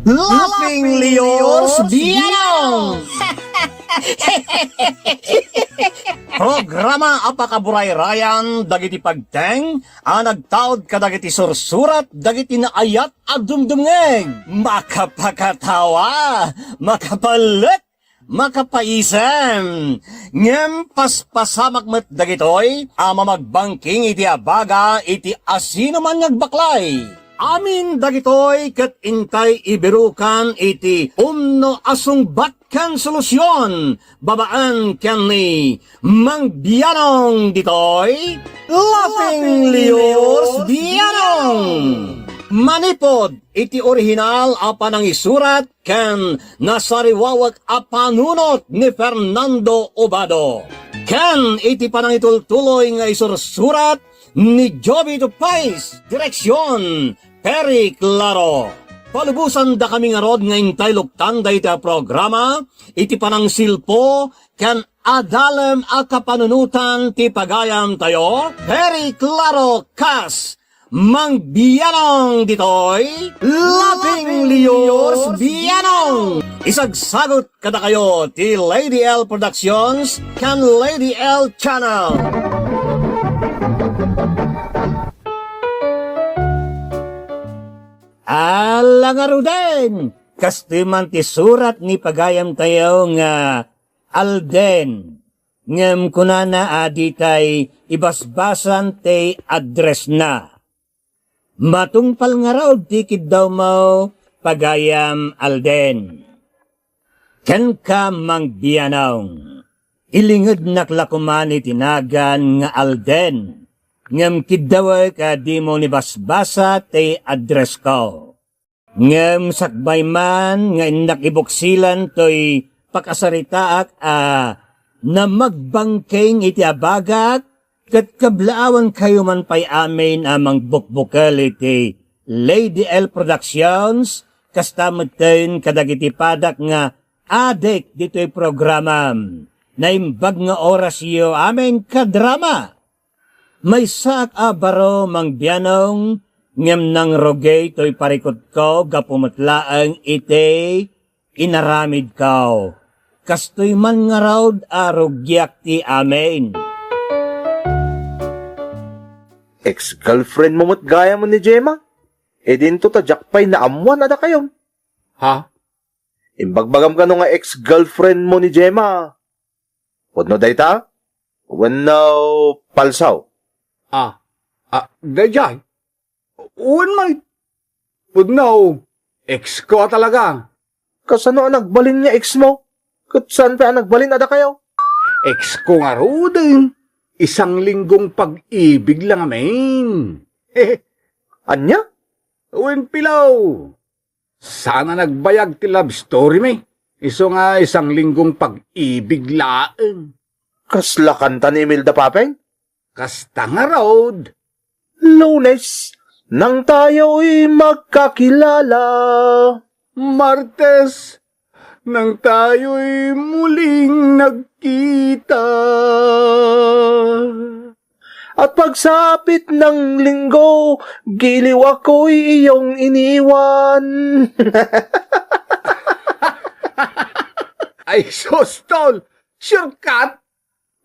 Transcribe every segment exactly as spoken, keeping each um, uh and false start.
Laughing Leos Bianong! Programa a pakaburayrayan dagiti pagteng a nagtaud kadagiti sursurat dagiti naayat a dumdumngeg. Makapakatawa, makapalek, makapaisem. Ngem paspasamak met dagitoy a mamagbangking iti abaga iti asinoman nga agbaklay. Amin dagitoy ket intay ibirukan iti umno a sungbat ken solusion babaen ken ni Mang Bianong ditoy, Laughing Leos Bianong. Manipud iti orihinal a panangisurat ken nasariwawek a panunot ni Fernando Obado, ken iti panangitultuloy nga isursurat ni Jovito Pais, direksyon, Perry Claro. Palubosan dakami ngarud nga intay luktan dayta a programa iti panangsilpo ken adalem a kapanunotan ti pagayamtayo, Perry Claro kas Mang Bianong ditoy, Laughing Leos Bianong. Isagsagut kadakayo ti Lady L Productions ken Lady L Channel. Ala ngaruden, kastoy man ti surat ni pagayamtayo nga Alden. Ngem kunana a ditay ibasbasan ti addressna. Matungpal ngarud ti kiddawmo, pagayam Alden. Kenka, Mang Bianong. Ilingednak la koman iti nagan nga Alden, ngem kiddawek a dimo nibasbasa ti addressko. Ngem sakbay man nga innak ibuksilan toy pakasaritaak a namagbangkeng iti abagak, ket kablaawankayo man pay amin a mangbukbukel iti Lady L Productions, kasta metten kadagiti padak nga adik ditoy programam. Naimbag nga orasyo amin kadrama. Maysaak a baro, Mang Bianong, ngem nangrugi toy parikutko gapu met laeng iti inaramidko. Kastoy man ngarud a rugiak ti amin. Ex-girlfriend mo met gayam ni Gemma? Idinto ta diak pay naammuan a dakayo. Ha? Imbagbagam kano nga ex-girlfriend mo ni Gemma? Pudno dayta? Wenno palsaw? Ah, ah, daydiay? Wen met. Pudno, ex ko a talaga. Kasano a nagbalin nga ex mo? Ket saan pay a nagbalin a dakayo? Ex ko ngaruden. Isang linggong pag-ibig la ngamin. Ania? Wen, Pilaw. Saan a nagbayag ti love story mi. Isu nga isang linggong pag-ibig laeng. Kasla kanta ni Imelda Papeng? Kasta ngarud. Lunes, nang tayo'y magkakilala. Martes, nang tayo'y muling nagkita. At pagsapit ng Linggo, giliw ako'y iyong iniwan. Ay, sus, tol! Shortcut?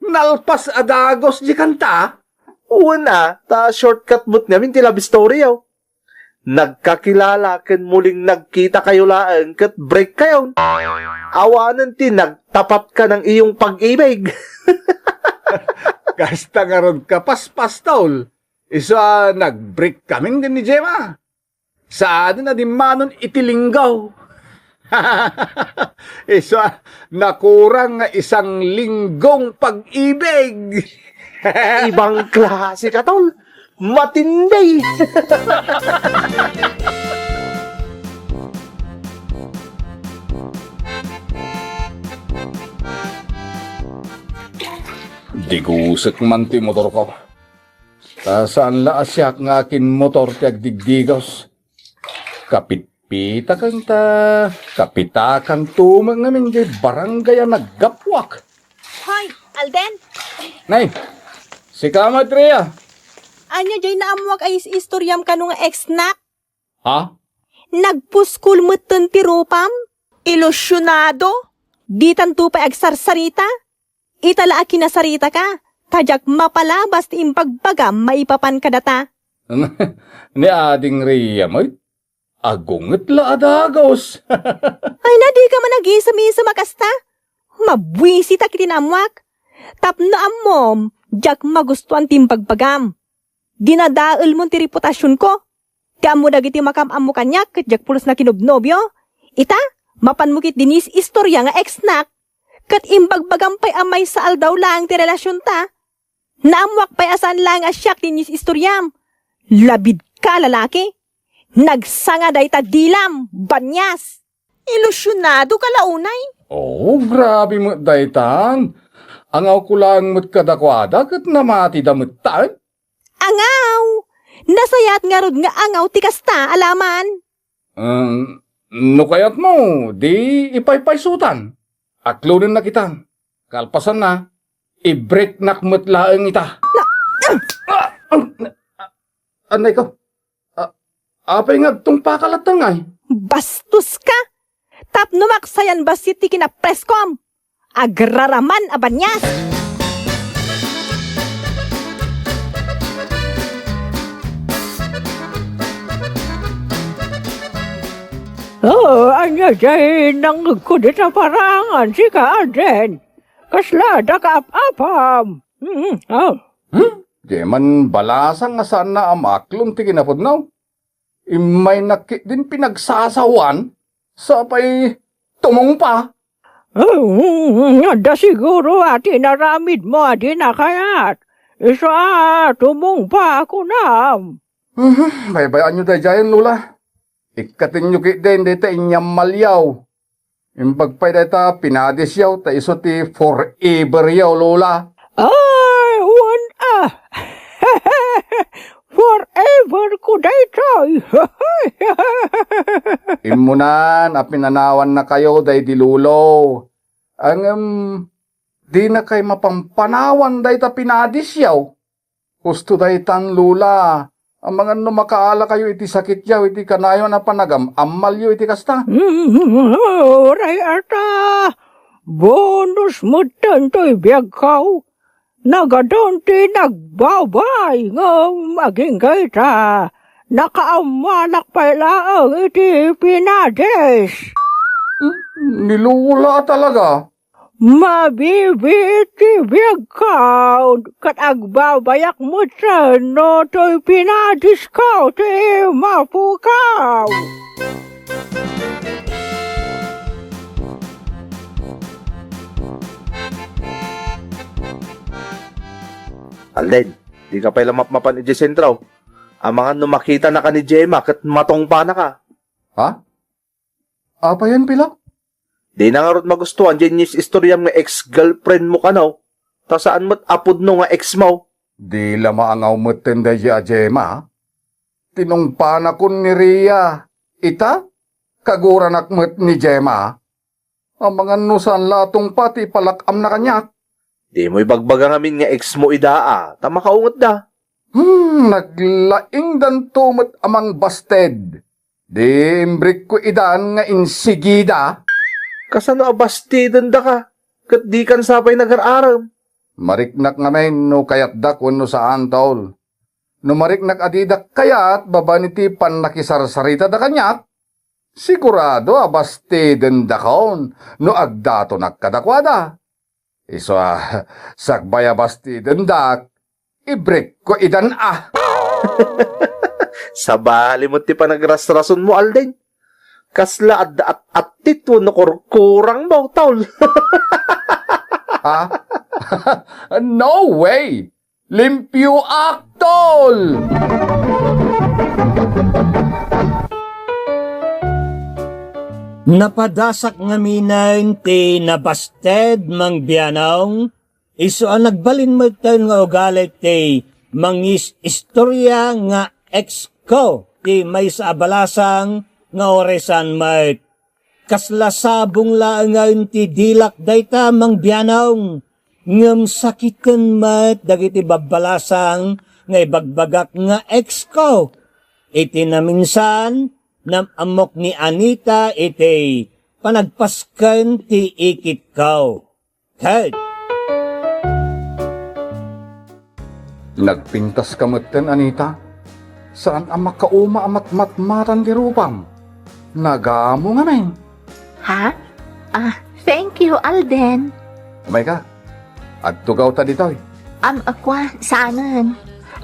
Nalpas a dagus di kanta? Wen a, ta shortcut met ngamin ti love story, oh. Nagkakilala ken muling nagkita kayo laeng ket break kayon. Awanen ti nagtapat ka ng iyong pag-ibig. Kasta ngarud ka, Paspas, tol. Isu a nag-break kamin ken ni Gemma. Saanen a dimmanon iti Linggo. Isu a nakurang nga isang linggong pag-ibig. Ibang klase ka, tol. Matindi. Digusek man ti motorko. Ta saan la a siak nga akinmotor ti agdigdigos. Kapitpitakan ta kapitakanto met ngamin diay barangay a naggapuak. Hoy, Alden! Nay, sika met, Rhea. Ania diay naammoak a is-istoriam kano nga ex-nak? Ha? Nagpuskol metten ti rupam? Ilusionado? Ditanto pay agsarsarita? Ita la a kinasaritaka, ta diak mapalabas ti imbagbagam maipapan kadata. Ni Ading Ria met, agunget la a dagus. Ay na, dika man agisem-isem a kasta. Mabuisitak iti naammoak. Tapno ammom, diak magustuan ti imbagbagam. Dinadaelmon ti reputasionko. Ti ammo dagiti makaam-ammo kaniak ket diak pulos nakinobnobio. Ita, mapanmo ketdi ni is-istoria nga exnak. Ket imbagbagam pay a maysa aldaw laeng ti relasionta. Naammoak pay a saan laeng a siak ti inyis-istoriam. Labidka a lalaki. Nagsanga dayta dilam, banias. Ilusionado ka la unay. Oh, grabe met daytan. Angawko laeng met kadakuada ket namatida metten. Angaw! Nasayaat ngarud nga angaw ti kasta, alaman. Em, no kayatmo, di ipaypaysutan. Aklonennak ita. Kalpasanna, ibreknak met laeng ita. Na- Ah! Ah! Ah! Anay ko. Ah, apay nga agtungpaka latta ngay? Bastos ka! Tapno maksayan bassit ti kinapreskom. Agraraman a banias! Oh, ania diay nangngegko dita parangan, sika, Alden? Kasla adda kaap-apam? Mm, oh. Hmm? Diay man balasang nga saanna a maaklon ti kinapudno. Immaynak ketdin pinagsasawan, sa pay tumungpa. Hmm, adda siguro a tinaramidmo a dina kayat. Isu a tumungpa, kunam. Mhm, baybay-anyo daydiayen, Lola. Ikkatenyo ketdin dayta inyammalyaw. Imbag pay dayta pinadisyaw, ta isu ti foreveryaw, Lola. Ay, wen a. Forever ko daytoy. Immunan a pinanawannakayo daydi lolo. Ngem, dinakay mapampanawan dayta pinadisyaw. Husto daytan, Lola. Amangan no makaalakayo iti sakityaw iti kanayon a panagam-ammalyo iti kasta. Mm, uray ata. Bonus metten toy biagko. Nagadun ti nagbabay ngem agingga ita, nakaammoanak pay laeng iti pinadis. Mm, ni Lola talaga. Mabibiit ti biagko, ket agbabayak metten no toy pinadisko ti mapukaw. Alden, dika pay la mapmapan idiay sentro. Amangan no makitanaka ni Gemma ket matungpanaka. Ha? Apayen, Pilo? Dina ngarud magustuan diay inyis-istoriam nga ex-girlfriend mo kano, ta saan met a pudno nga ex mo. Di la maangaw metten daydiay a Gemma, ha? Tinungpanakon ni Ria. Ita, kaguranak met ni Gemma, ha? Amangan no saan la a tungpa ti ipalak-amna kaniak. Dimo ibagbaga ngamin nga ex mo ida a, ta makaungetda. Hmm, naglaingdanto met a mangbasted. Di imbrikko idan nga insigida. Kasano a bastiden daka? Ket dikan sa pay nagar-arem. Mariknak ngamin no kayatdak wenno saan, Tol. No mariknak a didak kayat babaen iti pannakisarsaritada kaniak, sigurado a bastidendakon no agdatonak kadakuada. Isu a, sakbay a bastidendak, ibrikko idan a. Sabali met ti panagrasrasonmo, Alden. Kasla adda at-attit wenno kurkurangmo, Tol. Ha? No way! Limpioak, Tol! Napadasak ngaminen ti nabasted, Mang Bianong, isu a nagbalin metten nga ugali ti mangis-istoria nga ex ko ti maysa a balasang nga uray saan met. Kasla sabong laengen ti dilak dayta, Mang Bianong, ngem sakiten met dagiti babbalasang nga ibagbagak nga ex ko. Iti naminsan, Nam-ammok ni Anita iti panagpasken ti ikitko. Ted. Nagpintas ka metten, Anita. Saan a makauma a matmatmatan ti rupam. Nagamu ngamin. Ha? Ah, thank you, Alden. Umay ka. Agtugaw ta ditoy. Am, akwa, saanen.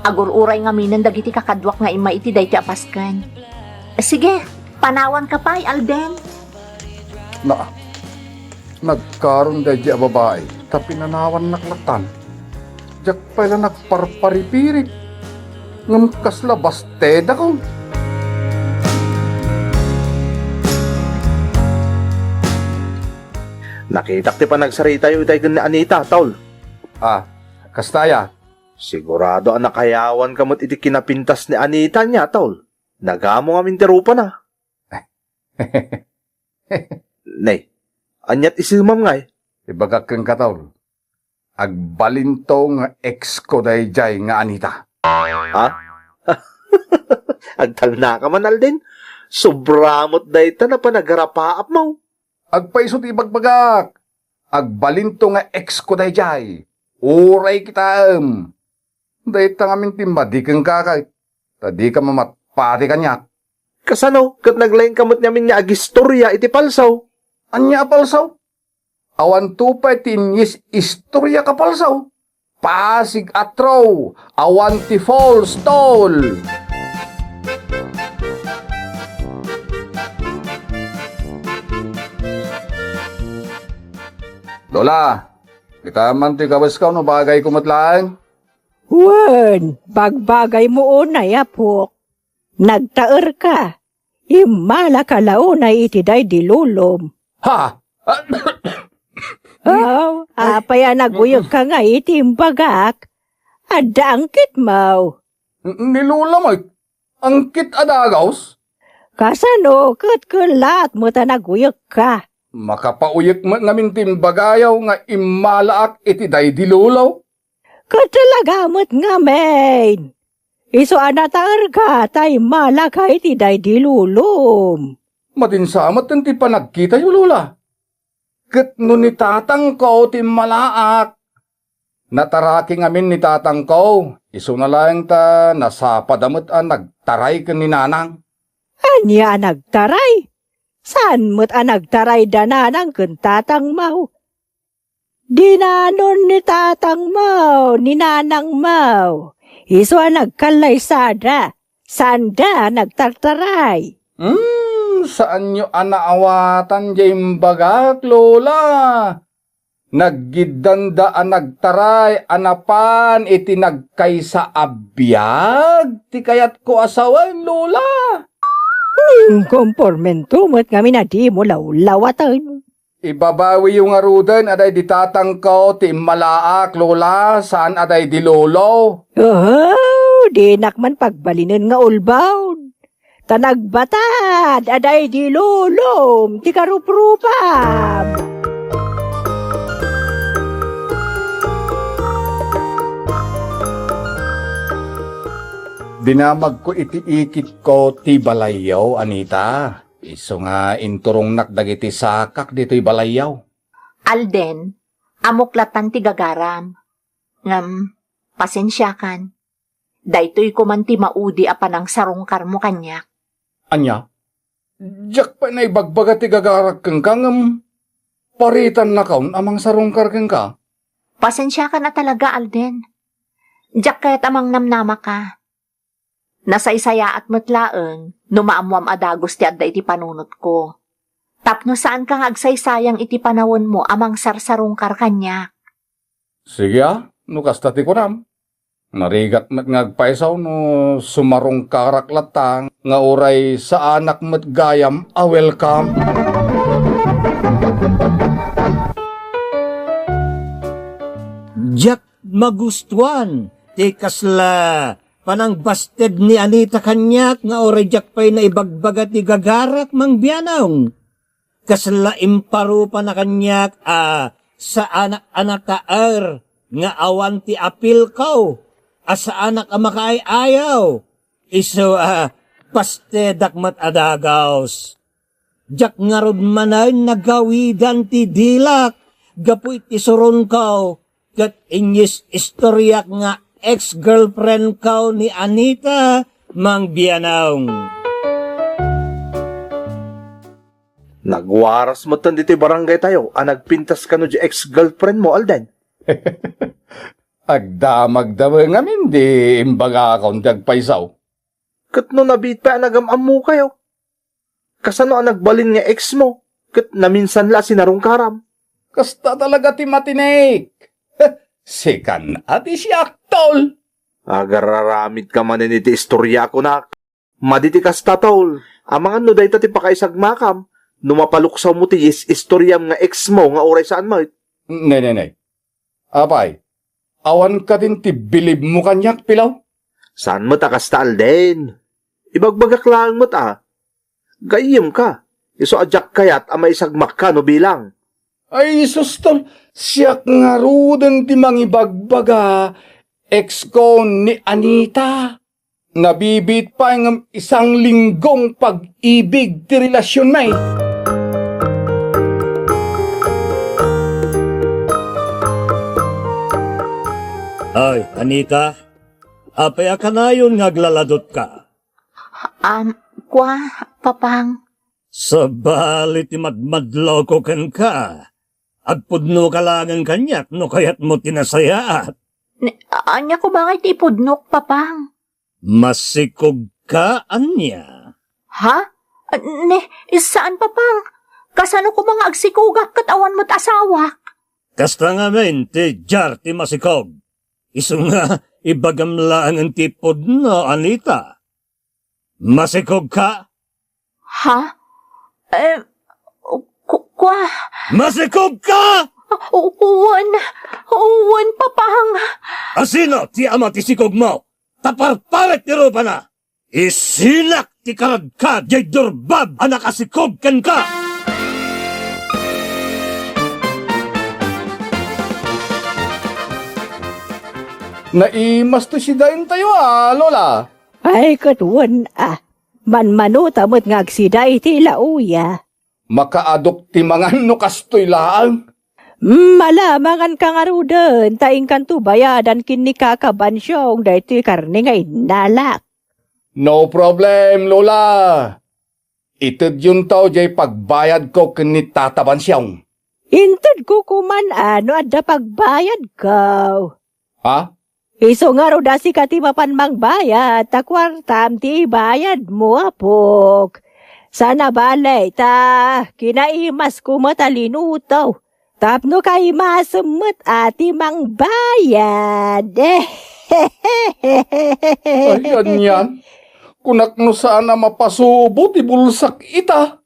Agur-uray ngaminen dagiti kakaduak nga immay iti daytoy a pasken. Sige, panawan ka pay, Alden. Na, nagkaron daydi a babai, ta pinanawannak lattan. Diak pay la nagparparipirit. Ngem kasla bastedakon. Nakitak ti panagsaritayo itay ken ni Anita, Tol. Ah, kasta aya? Sigurado a nakayawan ka met iti kinapintas ni Anita nia, Tol. Nagamo ngamin ti rupana. Nay, aniat isemam ngay? Ibagak kenka, Tol. Agbalinto nga ex ko daydiay nga Anita. Ha? Agtalnaka man, Alden. Sobra met dayta napan agarapaapmo. Agpayso ti ibagbagak. Agbalinto nga ex ko daydiay. Uray kitaem. Dayta ngamin ti madi kenka, ta dika mamatpati kaniak. Kasano? Ket naglaingka met ngamin nga agistorya iti palsaw. Ania a palsaw? Awanto pay ti inyis-istoryak a palsaw. Pasig a true, awan ti false, Tol. Lola, kita man ti kawesko no bagayko met laeng? Wen, bagbagaymo unay, apok. Nagtaerka. Immalaka la unay iti daydi lulom. Ha? Aw, apay a naguyegka nga iti imbagak? Adda angkitmo. Ni Lola met, angkit a dagaws? Kasano ket kellat met a naguyegka? Makapauyek met ngamin ti imbagayo nga immalaak iti daydi lulom. Ket talaga met ngamin. Isu a nataerka ta immalaka iti daydi lulom. Madin sa met ti panagkitayo, Lola. Ket no ni tatangko ti immalaak, nataraki ngamin ni tatangko, isuna laeng ta nasapada met a nagtaray ken ni nanang. Ania a nagtaray? Saan met a nagtaray da nanang ken tatangmo? Dinanon ni tatangmo, ni nanangmo. Isu a nagkallaysada, saanda a nagtartaray. Hmm, saanyo a naawatan diay imbagak, Lola. Naggiddanda a nagtaray a napan iti nagkaysa a biag ti kayatko a sawen, Lola. Hmm, kompormento met ngamin a dimo lawlawaten. Ibabawiyo ngaruden a daydi tatangko ti immalaak, Lola, saan a daydi lolo. Oh, dinak man pagbalinen nga ulbaw. Ta nagbatad a daydi lolom ti karuprupam. Dinamagko iti ikitko ti balayyo, Anita. Isu nga inturongnak dagiti sakak ditoy balayyo. Alden, ammok lattan ti gagaram. Ngem, pasensiakan. Daytoy koman ti maudi a panangsarungkarmo kaniak. Ania? Diak pay naibagbaga ti gagarak kenka, ngem paritannakon a mangsarungkar kenka. Pasensiakan a talaga, Alden. Diak kayat a mangnamnamaka. Nasaysayaat met laeng no maammoam a dagus ti adda iti panunotko. Tapno saanka nga agsaysayang iti panawenmo a mangsarsarungkar kaniak. Sige a, no kasta ti kunam. Narigat met nga agpayso no sumarungkarak latta nga uray saanak met gayam a welcome. Diak magustuan ti kasla panangbasted ni Anita kaniak nga uray diak pay naibagbaga ti gagarak mangbianong. Kasla imparupana kaniak a saanak a nataer nga awan ti apilko, a saanak a makaay-ayaw. Isu a Pastedak met a dagus. Diak ngarud manen nagawidan ti dilak gapu iti suronko ket inyis-istoriak nga ex-girlfriendko ni Anita, Mang Bianong. Nagwaras metten ditoy barangaytayo a nagpintas kano di ex-girlfriendmo, Alden. Agdamagda ngamin di imbagakon ti agpayso. Ket no nabiit pay a nagam-ammokayo, kasano a nagbalin nga ex mo ket naminsan la a sinarungkaram? Kasta talaga ti matinek. Sikan a ti siak, tol. Agararamidka manen iti istoriak, kunak. Madi ti kasta, tol. Amangan no dayta ti pakaisagmakam, no mapaluksawmo ti is-istoriam nga ex mo nga uray saan met. Ne, ne, ne. Apay, awan kadin ti bilibmo kaniak, Pilaw? Saan met a kasta, Alden. Ibagbagak laeng met a, gayyemka, isu a diak kayat a maisagmakka no bilang. Ay, sus, tol, siak ngaruden ti mangibagbaga, ex ko ni Anita. Nabibiit pay ngem isanglinggon pag-ibig ti relasionmi. Ay, Anita, apay a kanayon nga aglaladutka? Am, kua, Papang. Sabali ti madmadlawko kenka. Agpudnoka laengen kaniak no kayatmo ti nasayaat. Ne, ania koma ngay ti ipudnok, Papang? Masikogka, ania? Ha? Ne, saan, Papang. Kasano koma nga agsikogak ket awan met asawak? Kasta ngamin ti diar ti masikog. Isu nga ibagam laengen ti pudno, Anita. Masikogka? Ha? Eh, ku-, kua? Masikogka? U-, wen, wen, Papang. Asino ti ama ti sikogmo? Ta parparet ti rupana. Isinak ti karadka diay durbab a nakasikog kenka. Naimas ti sidaentayo a, Lola. Ay, ket wen a, manmanuta met nga agsida iti laoya. Makaadok ti mangan no kastoy laeng. Mm, ala, manganka ngaruden, ta inkanto bayadan ken ni Kaka Bansiong daytoy karne nga innalak. No problem, Lola. Itedyonto diay pagbayadko ken ni Tata Bansiong. Intedko koman a no adda pagbayadko. Ha? Isu ngarud a sika ti mapan mangbayad, ta kuartam ti ibayadmo, apok. Saan a bale, ta kinaimasko met a linuto. Tapno kaimasem met a ti mangbayad. Ay, anian? Kunak no saan a mapasubo ti bulsak ita.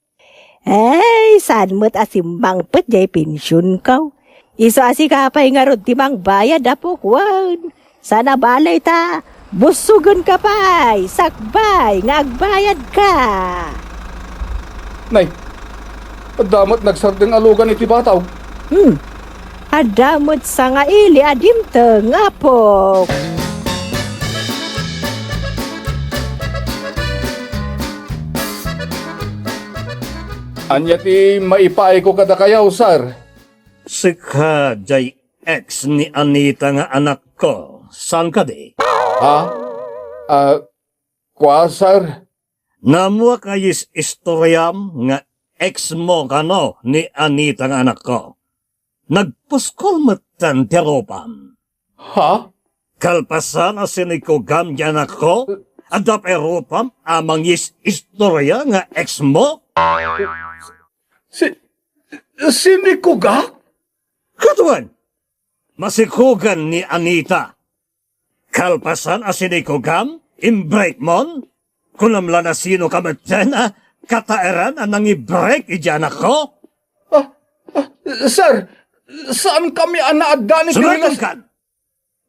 Ay, saan met a simmangpet diay pensionko. Isu a sika pay ngarud ti mangbayad, apok, wen. Saan a bale ta, bussogenka pay, sakbay nga agbayadka. Nay, adda met nagsardeng a lugan iti bataw. Hmm. Adda met sangaili a dimteng, apok. Ania ti maipaayko kadakayo, sir? Sika diay ex ni Anita nga anakko, saan kadi? Ha? Ah, kua, sir? Naammoak a is-istoriam nga ex mo kano ni Anita nga anakko. Nagpuskol metten ti rupam. Ha? Kalpasan a sinikogam ti anakko, adda pay rupam a mangis-istoria nga ex mo? Si-, sinikogak? Ket wen, masikogan ni Anita. Kalpasan a sinikogam, imbreak mon? Kunam la no sinoka metten a kataeran a nangibreak iti anakko? Ah, ah, sir, saankami a naaddan iti... Sumagmamkan!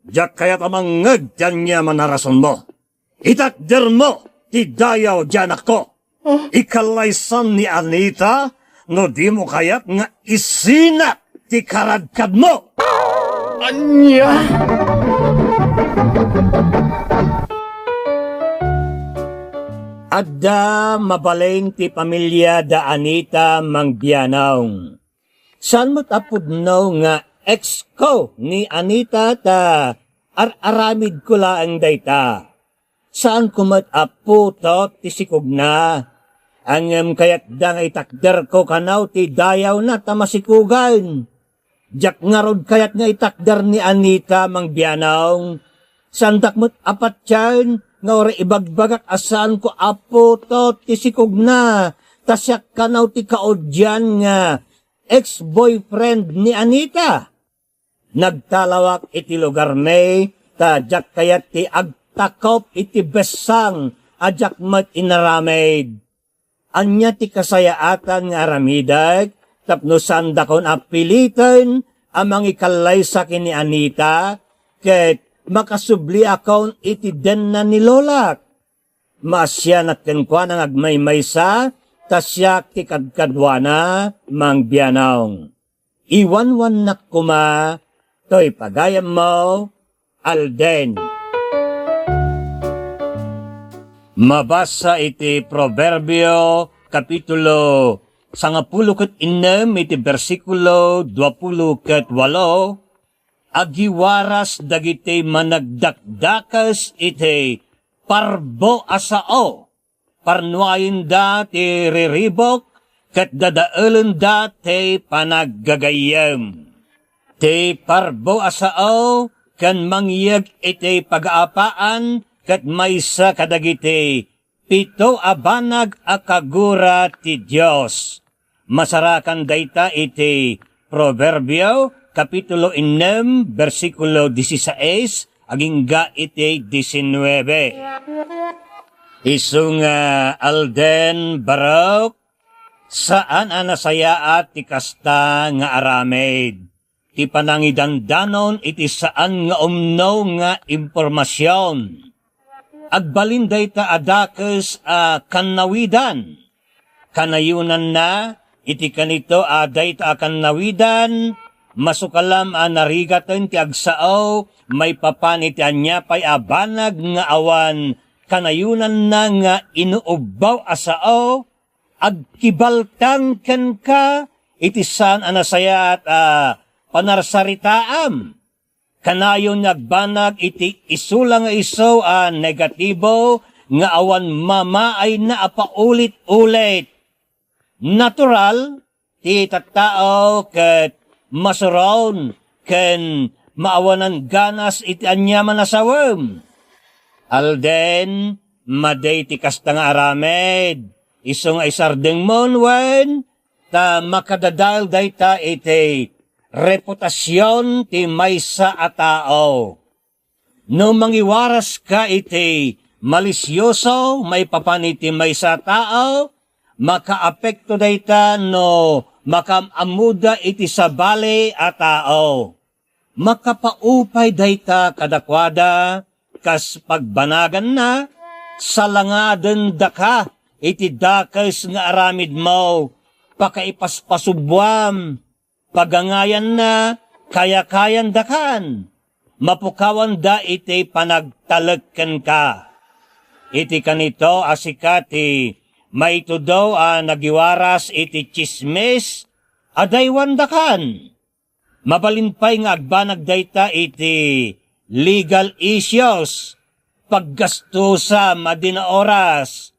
Diak kayat a mangngeg ti aniaman a rasonmo. Itakdermo ti dayaw ti anakko. Ah? Ikallaysam ni Anita no dimo kayat nga isinak ti karadkadmo. Ania? Adda mabalin ti pamilya da Anita, Mang Bianong. Saan met a pudno nga ex ko ni Anita ta ar-aramidko laeng dayta. Saanko met a putot ti sikogna. Ngem kayatda nga itakderko kano ti dayawna ta masikogen. Diak ngarud kayat nga itakder ni Anita, Mang Bianong. Saandak met a patien nga uray ibagbagak a saanko a putot ti sikogna, ta siak kano ti kaudian nga ex-boyfriend ni Anita. Nagtalawak iti lugarmi, ta diak kayat ti agtakop iti bessang a diak met inaramid. Ania ti kasayaatan nga aramidek tapno saandakon a piliten a mangikallaysa ken ni Anita ket makasubliakon iti denna ni lolak? Maasianak kenkuana nga agmaymaysa ta siak ti kadkaduana, Mang Bianong. Iwanwannak koma toy pagayammo, Alden. Mabasa iti Proverbio, kapitulo sangapulo ket innem, iti bersikulo duapulo ket walo, agiwaras dagiti managdakdakes iti parbo a sao. Parnuayenda ti riribuk ket dadaelenda ti panaggagayyem. Ti parbo a sao ken mangyeg iti pagaapaan ket maysa kadagiti pito a banag a kagura ti Dios. Masarakan dayta iti Proverbio, kapitulo innem, bersikulo disisais agingga iti disinuebe. Isu nga, Alden, Barok, saan a nasayaat ti kasta nga aramid. Ti panangidandanon iti saan nga umno nga impormasion. Agbalin dayta a dakes a kannawidan. Kanayonanna, iti kanito a dayta a kannawidan, masukalam a narigaten ti agsao maipapan iti ania pay a banag nga awan kanayonanna nga inuubbaw a sao, agkibaltang kenka iti saan a nasayaat a panarsaritaam. Kanayon nga agbanag iti isu la nga isu a negatibo nga awan mamaayna a paulit-ulit. Natural ti tattao ket masuron ken maawanan ganas iti aniaman a sawem. Alden, madi ti kasta nga aramid. Isu nga isardengmon wen ta makadadael dayta iti reputasion ti maysa a tao. No mangiwaraska iti malisioso maipapan iti maysa a tao, makaapekto dayta no makaam-ammoda iti sabali a tao. Makapaupay dayta kadakuada kas pagbanaganna, salangadendaka iti dakes nga aramidmo, pakaipaspasubwam, pagangayanna, kayakayandakan, mapukawanda iti panagtalek kenka. Iti kanito a sika ti maitudo a nagiwaras iti tsismis, adaywandakan. Mabalin pay nga agbanag dayta iti legal issues, paggastusa madi nga oras.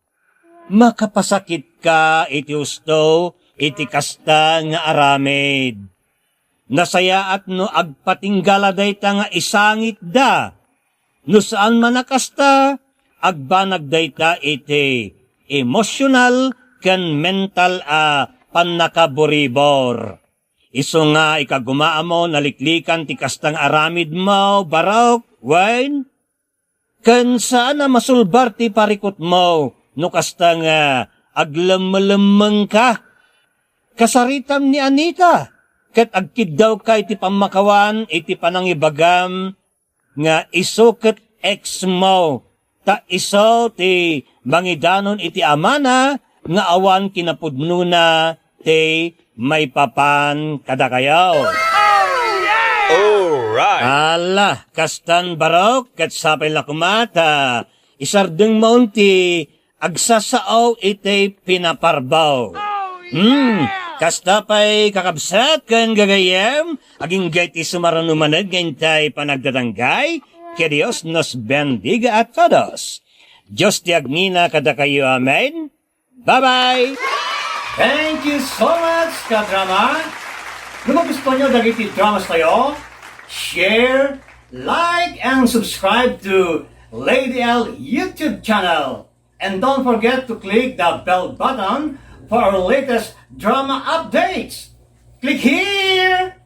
Makapasakitka iti husto iti kasta nga aramid. Nasayaat no agpatinggala dayta nga isangitda. No saan man a kasta, agbanag dayta iti emosyonal ken mental a pannakaburibor. Isu nga ikagumaammo, naliklikan ti kasta nga aramidmo, Barok, wen? Ken saan a masulbar ti parikutmo no kasta nga aglemmelemmengka. Kasaritam ni Anita, ket agkiddawka iti pammakawan iti panangibagam nga isu ket ex mo, ta isu ti mangidanon iti amana nga awan kinapudnona ti maipapan kadakayo. Alright. Ala, kastan, Barok, ket sapay la koma ta isardengmo ti agsasao iti pinaparbaw. Hmm, kasta pay, kakabsat ken gagayyem, agingga iti sumaruno manen nga intay panagdadanggay. Que Dios nos bendiga a todos. Dios ti agngina kadakayo. Amen. Bye-bye! Thank you so much, kadrama! No magustuhan nyo dagiti dramas tayo, share, like, and subscribe to Lady L YouTube channel. And don't forget to click the bell button for our latest drama updates. Click here!